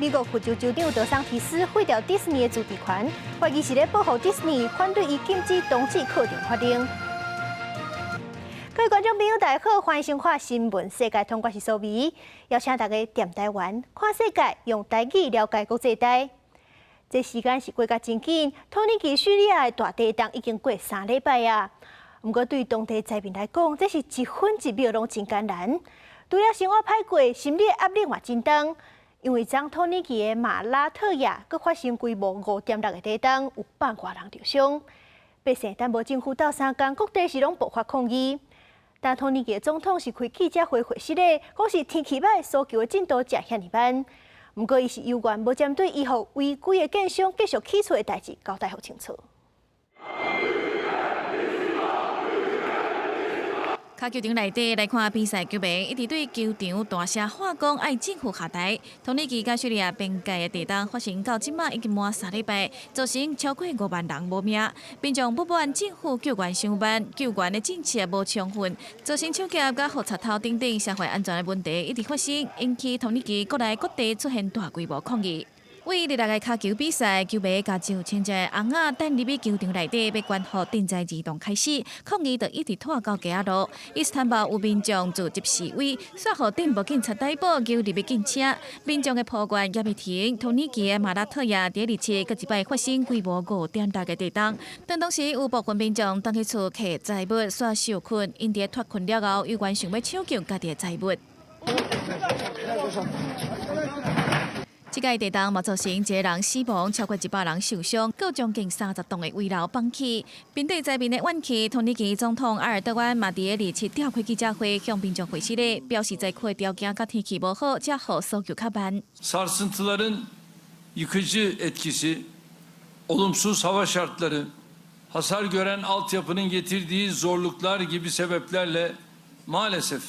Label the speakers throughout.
Speaker 1: 美國佛州州長德桑提斯廢掉迪士尼的自治權，懷疑是咧保護迪士尼，反對伊禁止同志課程法令。各位觀眾朋友，大家好，歡迎收看新聞世界通，我是蘇美，邀請大家踮台灣看世界，用台語了解國際大。這時間是過甲真緊，土耳其敘利亞的大地震已經過3禮拜啊。毋過對當地災民來講，這是一分一秒攏真艱難。除了生活歹過，心理壓力嘛真重。因為昨土耳其的馬拉特亞閣發生規模5.6的地震，有百外人著傷。百姓等無政府鬥相共，各地是攏爆發抗議。但土耳其的總統是開記者會會時咧，講是天氣歹，搜救的進度才遐爾慢。毋過伊是猶原無針對伊予違規的建商繼續起厝的代誌交代予清楚。
Speaker 2: 跤球場內底來看比賽，球迷一直對球場大聲喊講愛政府下台。土耳其佮敘利亞邊界的地震發生到這馬已經滿3禮拜，造成超過5萬人無命。民眾不滿政府救援傷慢，救援的政策無充分，造成搶劫佮予賊偷等等社會安全的問題一直發生，引起土耳其國內各地出現大規模抗議。為日落的跤球比賽，球迷共就穿著紅仔等入去球場內底，欲觀予震災兒童開始抗議，就一直拖到街仔路。伊斯坦堡有民眾組織示威，煞予鎮暴警察逮捕，揪入去警車。民眾的抱怨猶未停，土耳其的馬拉特亞佇二七閣一擺發生規模5.6的地震，當時有部分民眾轉去厝摕財物，煞受困，𪜶佇脫困了後，猶原想欲搶救家己的財物。這擺地震嘛造成一個人死亡，超過100人受傷，閣有將近30棟的危樓崩去。面對災民的怨氣，土耳其總統埃爾多安嘛佇二七召開記者會，向民眾解釋咧，表示災區的條件佮天氣無好，才予搜救較慢。
Speaker 3: Sarsıntıların yıkıcı etkisi, olumsuz hava şartları, hasar gören altyapının getirdiği zorluklar gibi sebeplerle maalesef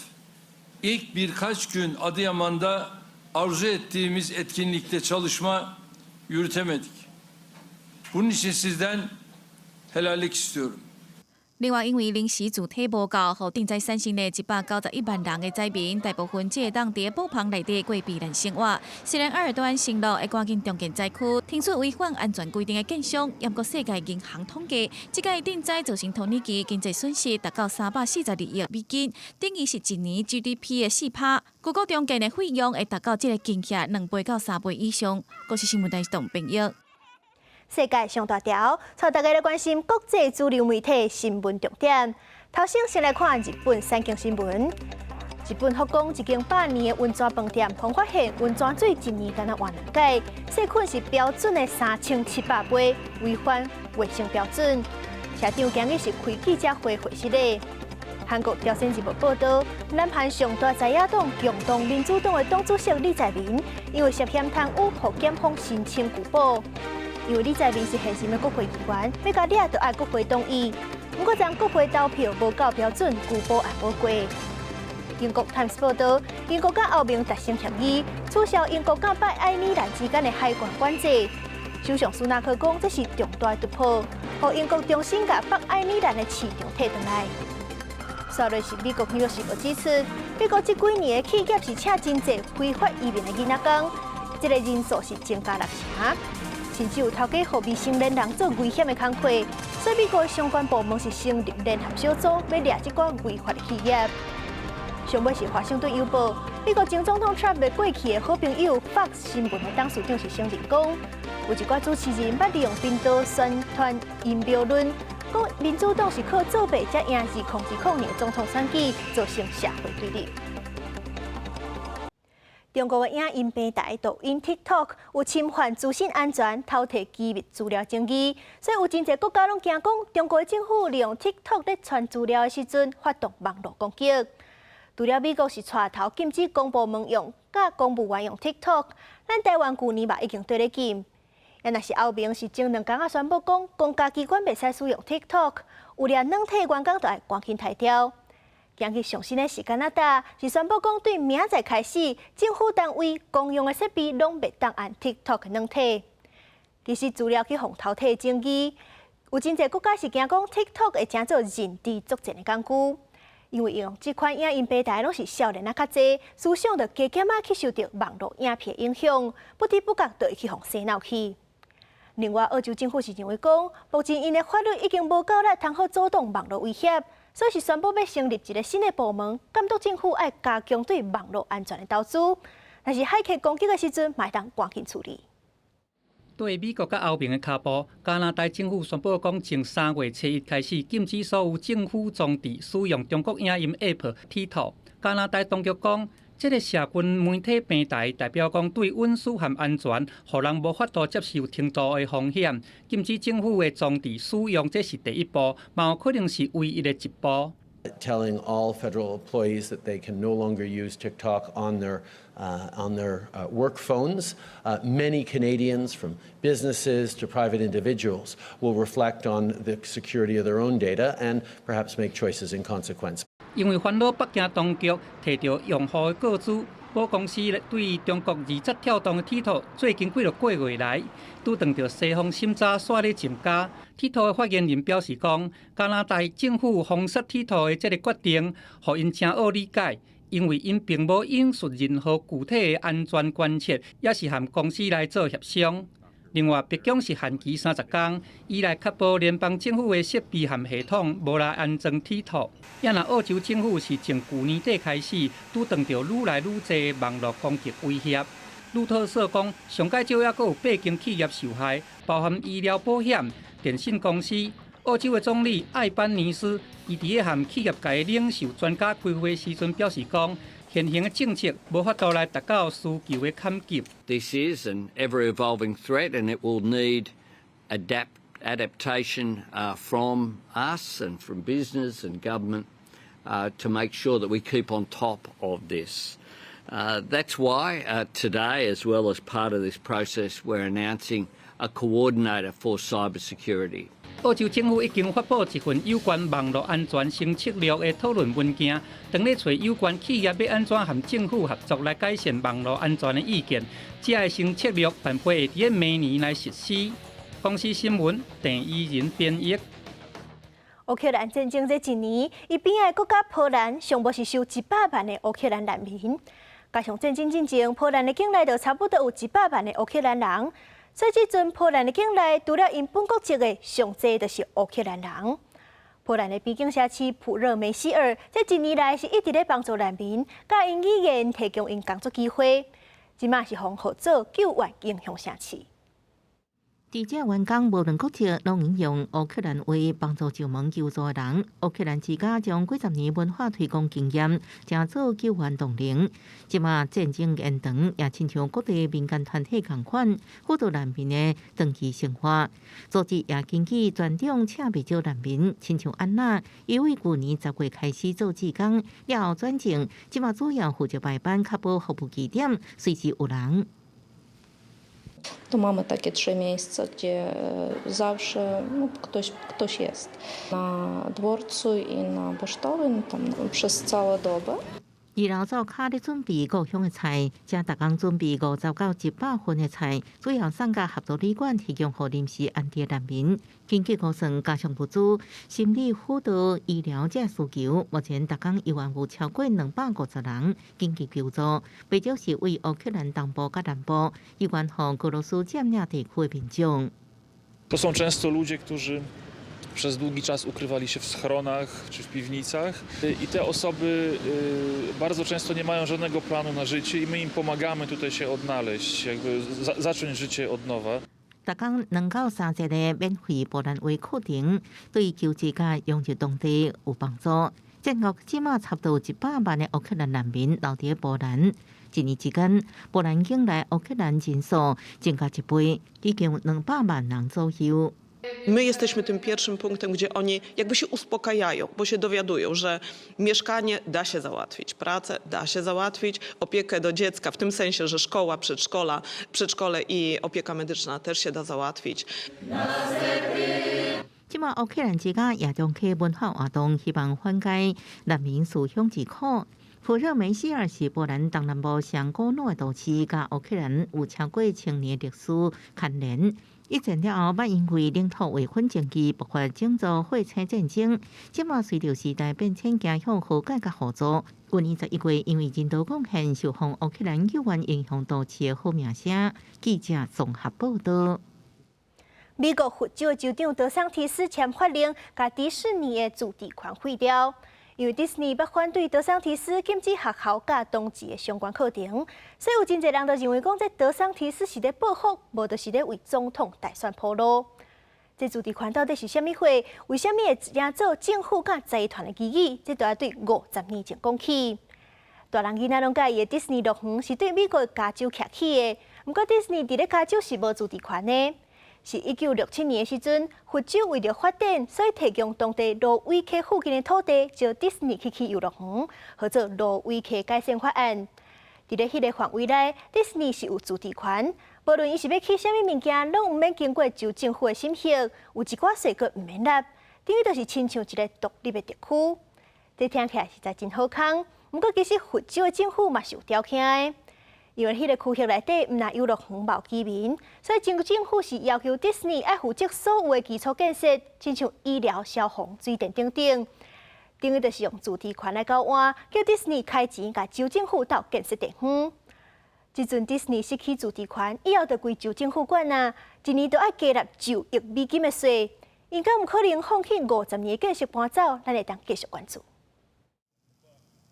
Speaker 3: ilk birkaç gün Adıyaman'da arzu ettiğimiz etkinlikte çalışma yürütemedik. Bunun için sizden helallik istiyorum.
Speaker 2: 另外，因為臨時住體無夠，予震災產生的191萬人的災民，大部分只會當佇帳篷內底過避難生活。雖然埃爾多安承諾會趕緊重建災區，停止違反安全規定的建商，毋過世界銀行統計，這擺震災造成土耳其經濟損失達到342億美金，等於是一年 GDP 的4趴。預估重建的費用會達到這個金額2倍到3倍以上。國視新聞台董編譯。
Speaker 1: 世界上大條，帶大家來關心國際主流媒體新聞重點。頭先先來看日本產經新聞。日本福岡一間百年的溫泉飯店，予發現溫泉水一年干焦換兩擺，細菌是標準的3700倍，違反衛生標準。社長今日是開記者會回釋的。韓國朝鮮日報報道，南韓上大在野黨共同民主黨的黨主席李在明，因為涉嫌貪污，予檢方申請拘捕。因為李在明是現任的國會議員，欲共掠就愛國會同意。毋過，昨國會投票無夠標準，拘捕案無過。英國 Times 報道，英國佮歐盟達成協議，取消英國佮北愛爾蘭之間的海關管制。首相蘇納克講，這是重大突破，予英國重新共北愛爾蘭的市場提轉來。煞落是美國紐約時報指出，美國這幾年的企業是請真濟非法移民的囡仔工，這個人數是增加六成。甚至有頭家予未成年人做危險的工課，所以美國相關部門是成立聯合小組，欲掠這寡違法的企業。上尾是華盛頓郵報，美國前總統 Trump 的過去的好朋友 Fox 新聞的董事長是承認講，有一寡主持人捌利用頻道宣傳陰謀論，講民主黨是靠作弊才贏2020年總統選舉，造成社會對立。中國的影音平台抖音 TikTok 有侵犯資訊安全、偷提機密資料爭議，所以有真濟國家攏驚講，中國政府利用 TikTok 咧傳資料的時陣發動網路攻擊。除了美國是帶頭禁止公部門用，佮公務員用 TikTok，咱台灣舊年嘛已經綴咧禁。啊，若是歐盟是前兩工仔宣布講，公家機關袂使使用 TikTok，有掠軟體員工就愛趕緊刣掉。今日上新的是加拿大，是宣布講對明仔載開始，政府單位公用的設備攏袂當按 TikTok 軟體。其實資料去予偷提爭議，有真濟國家是驚講 TikTok 會成做認知作戰的工具。因為用這款影音平台攏是少年仔較濟，思想就加減仔去受著網路影片影響，不知不覺就會去予洗腦去。另外，澳洲政府是認為講，目前𪜶的法律已經無夠力通好阻擋網路威脅，所以是宣布欲成立一個新的部門，監督政府愛加強對網路安全的投資。若是駭客攻擊的時陣，嘛會當趕緊處理。
Speaker 4: 對美國佮歐盟的跤步，加拿大政府宣布講，從3月初一開始禁止所有政府裝置使用中國影音 App TikTok。加拿大當局講，這個社群媒體平台代表講對隱私和安全，予人無法度接受程度的風險。禁止政府的裝置使用，這是第一步，嘛有可能是唯一的一步。
Speaker 5: Telling all federal employees that they can no longer use TikTok on their work phones. Many Canadians, from businesses to private individuals, will reflect on the security of their own data and perhaps make choices in consequence.
Speaker 4: 因為煩惱北京當局提著用戶的個資，母公司對中國字節跳動的 TikTok 最近幾個月來，拄碰著西方審查煞咧增加。TikTok 的發言人表示講，加拿大政府封殺 TikTok 的這个決定，予𪜶誠惡理解，因為𪜶並無引述任何具體的安全關切，抑是和公司來做協商。另外，白宮是限期30工，以來確保聯邦政府的設備和系統無來安裝 TikTok。也若澳洲政府是從舊年底開始，拄碰著愈來愈濟網路攻擊威脅。路透社講，上蓋少抑閣有八間企業受害，包含醫療保險、電信公司。澳洲的總理艾班尼斯，伊佇咧和企業界領袖專家開會時陣表示講，現行的政策無法度來達到需求的坎級。
Speaker 6: This is an ever-evolving threat, and it will need adaptation from us and from business and government to make sure that we keep on top of this. That's why today, as well as part of this process, we're announcing a coordinator for cybersecurity.
Speaker 4: 澳洲政府已經發布一份有關網路安全新策略的討論文件，當咧揣有關企業欲按怎和政府合作來改善網路安全的意見。這个新策略辦法會佇咧明年來實施。公視新聞鄭怡仁編譯。
Speaker 1: 烏克蘭戰爭這一年，伊邊仔的國家波蘭上無是收100萬的烏克蘭難民，加上戰爭進前，波蘭的境內就差不多有100萬的烏克蘭人。所以這陣波蘭的境內，除了𪜶本國籍的，上濟就是烏克蘭人。波蘭的邊境城市普熱梅希爾，這一年來是一直咧幫助難民，教𪜶語言，提供𪜶工作機會。這馬是予號做救援英雄城市。
Speaker 7: 佇遮員工無論國籍，攏會用烏克蘭話幫助上門求助的人。烏克蘭之家將幾十年文化推廣經驗，成做救援動能。這馬戰爭延長，也親像各地民間團體仝款，輔導難民的長期生活。組織也根據全中請袂少難民，親像安娜，伊為舊年10月開始做志工，了後轉正，這馬主要負責排班，確保服務據點隨時有人。
Speaker 8: To mamy takie trzy miejsca, gdzie zawsze, no, ktoś jest. Na dworcu i na Pocztowym tam przez całą dobę.
Speaker 7: 二樓灶跤咧準備故鄉的菜，遮逐工準備50到100份的菜，主要送共合作旅館提供予臨時安置難民。根據估算，加上物資、心理輔導、醫療這需求，目前逐工猶原有超過250人緊急求助，袂少是為烏克蘭東部佮南部，猶原予俄羅斯佔領地區的民眾。
Speaker 9: To są często ludzie, którzy przez długi czas ukrywali się w schronach czy w piwnicach i te osoby bardzo często nie mają żadnego planu na życie i my im pomagamy tutaj się odnaleźć, jakby zacząć życie od nowa.
Speaker 7: 逐工2到3節的免費波蘭話課程，對求職佮融入當地有幫助。戰後這馬差不多100萬的烏克蘭難民留佇波蘭，一年之間，波蘭境內烏克蘭人數增加一倍，已經有200萬人左右。
Speaker 10: My jesteśmy tym pierwszym punktem, gdzie oni jakby się uspokajają, bo się dowiadują, że mieszkanie da się załatwić, pracę da się załatwić, opiekę do dziecka, w tym sensie, że szkoła, przedszkole i opieka medyczna też się da załatwić.
Speaker 7: 這馬烏克蘭之家也重啟文化活動，希望緩解難民思鄉之苦。普熱梅希爾是波蘭東南部上古老的都市，佮烏克蘭有超過千年歷史牽連。一戰了後，捌因為領土劃分爭議，爆發種族血清戰爭。這馬隨著時代變遷，走向和解佮合作。去年11月，因為人道貢獻，受封烏克蘭救援英雄都市的好名聲。記者綜合報道。
Speaker 1: 美國佛州州長德桑提斯簽法令，共迪士尼的自治權廢掉。因為迪士尼捌反對德桑提斯禁止學校教同志的相關課程，所以有真濟人都認為講，這德桑提斯是咧報復，無就是咧為總統大選鋪路。這自治權到底是啥物貨？為啥物會成做政府佮財團的機器？這都愛對50年前講起。大人囡仔攏佮意的迪士尼樂園是對美國加州徛起的，毋過迪士尼佇咧加州是無自治權的。是1967年的時陣，佛州為著發展，所以提供當地蘆葦溪附近的土地，予迪士尼去起遊樂園，號做蘆葦溪改善法案。佇咧彼個範圍內，迪士尼是有自治權，無論伊是欲起啥物物件，攏毋免經過州政府的審核，有一寡稅閣毋免納，等於就是親像一個獨立的特區。這聽起來實在真好康，毋過其實佛州的政府嘛是有刁聽的。因為彼個區域內底毋但遊樂園無居民，所以政府是要求迪士尼愛負責所有的基礎建設，親像醫療、消防、水電等等。等於就是用自治權來交換，叫迪士尼開錢共州政府鬥建設地方。這陣迪士尼失去自治權，以後就歸州政府管啊，一年都愛加納9億美金的稅，𪜶敢有可能放棄50年的建設搬走？咱會當繼續關注。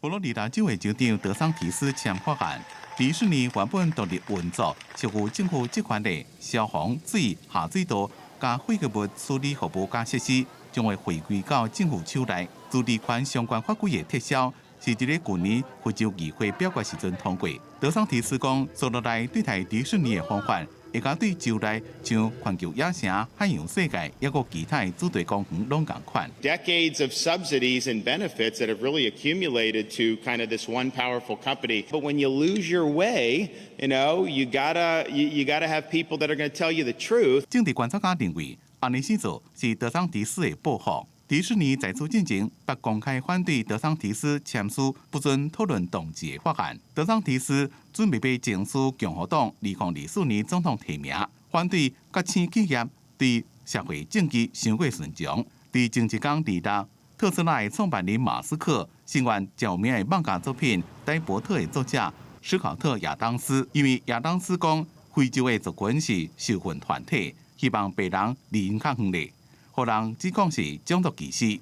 Speaker 11: 佛羅里達州的州長德桑提斯簽法案，迪士尼原本獨立運作，是由政府職權的消防、水、下水道佮廢棄物處理服務佮設施，將會回歸到政府手內。自治權相關法規的撤銷，是佇咧舊年佛州議會表決時陣通過。德桑提斯講，紲落來對待迪士尼的方法，會佮對州內像環球影城、海洋世界，抑閣其他的主題公園攏仝款。
Speaker 12: Decades of subsidies and benefits that have really accumulated to kind of this one powerful company. But when you lose your way, you gotta have people that are going to tell you the truth.
Speaker 11: 政治觀察家認為，按呢做是德桑提斯的報復。迪士尼在此進前捌公開反對德桑提斯簽署不准討論同志的法案。德桑提斯準備欲爭取共和黨2024年總統提名，反對各省企業對社會政治傷過順從。佇前一工26，特斯拉的創辦人馬斯克，聲援著名的漫畫作品《呆伯特》的作者史考特亞當斯，因為亞當斯講非洲的族群是受訓團體，希望白人離𪜶較遠咧。予人指控是種族歧視。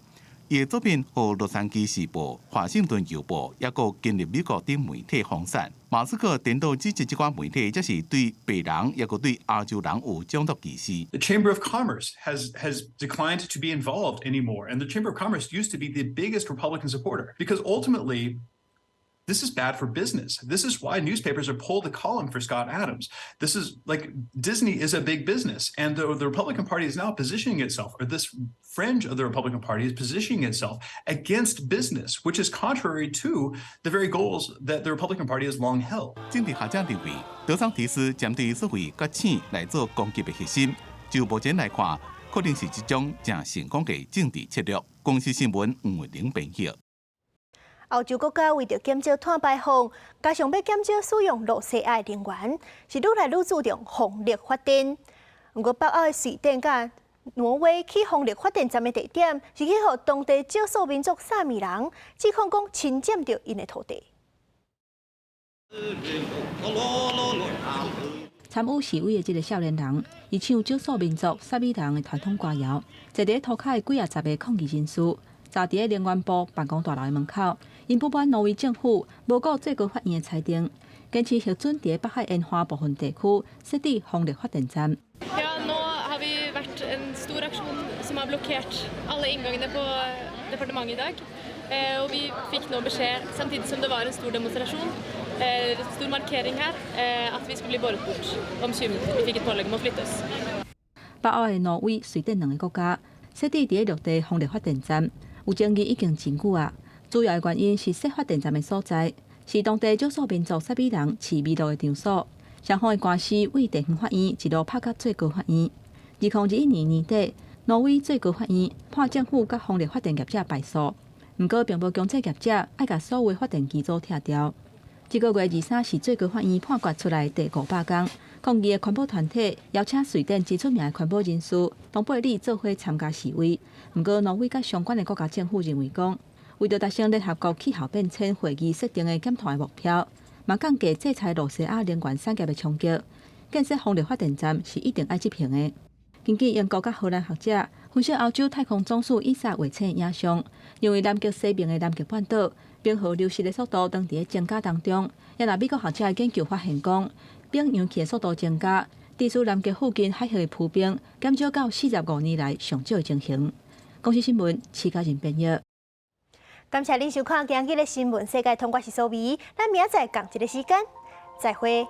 Speaker 11: 伊的作品予洛杉磯時報、華盛頓郵報，抑閣今日美國等媒體封殺。馬斯克顛倒指責這寡媒體，這是對白人，抑閣對亞洲人有種族歧視。
Speaker 13: The Chamber of Commerce has declined to be involved anymore, and the Chamber of Commerce used to be the biggest Republican supporter because ultimately, this is bad for business. This is why newspapers have pulled the column for Scott Adams. This is like Disney is a big business, and the Republican Party is now positioning itself, or this fringe of the Republican Party is positioning itself against business, which is contrary to the very goals that the Republican Party has long held.
Speaker 11: 政治學者認為，德桑提斯針對所謂覺醒來做攻擊的核心，就目前來看，可能是一種誠成功的政治策略。公視新聞吳慧玲編譯。
Speaker 1: 歐洲國家為著減少碳排放，加上欲減少使用露西亞的能源，是愈來愈注重風力發電。毋過北歐的瑞典佮挪威起風力發電站的地點，是去予當地少數民族薩米人指控講侵佔著𪜶的土地。
Speaker 14: 參與示威的這个少年人，伊唱少數民族薩米人的傳統歌謠，坐佇塗跤的幾仔十个抗議人士，站佇咧能源部辦公大樓的門口，𪜶不滿挪威政府無顧最高法院的裁定，堅持核准佇北海沿岸部分地區設置風力發電站。
Speaker 15: Ja, nå har vi vært en stor aksjon som har blokkert alle inngangene på departementet i dag. Og vi fikk nå beskjed, samtidig som det var en stor demonstrasjon, stor markering her, at vi skulle bli båret bort om 20 minutter. Vi fikk et pålegg om å flytte oss.
Speaker 14: 北歐的挪威、瑞典兩个國家設置佇咧陸地風力發電站，有爭議已經真久啊。主要的原因是設發電站的所在是當地少數民族薩米人飼麋鹿的場所，雙方的官司對地方法院一路拍到最高法院。2021年年底，挪威最高法院判政府佮風力發電業者敗訴，毋過並無強制業者愛共所有發電機組拆掉。這個月23是最高法院判決出來第500工，抗議的環保團體邀請瑞典真出名的環保人士東貝里做伙參加示威。毋過挪威佮相關的國家政府認為講，為著達成聯合國氣候變遷會議設定的減碳的目標，嘛降低制裁露西亞能源產業的衝擊，建設風力發電站是一定愛執行的。根據英國佮荷蘭學者分析歐洲太空總署以撒衛星影像，認為南極西邊的南極半島冰河流失的速度當佇咧增加當中。也若美國學者的研究發現講，冰融去的速度增加，致使南極附近海域的浮冰減少到45年來上少的情形。公視新聞，徐家仁編譯。
Speaker 1: 感謝恁收看今日的新聞世界通，我是蘇美，咱明仔載仝一个時間，再會。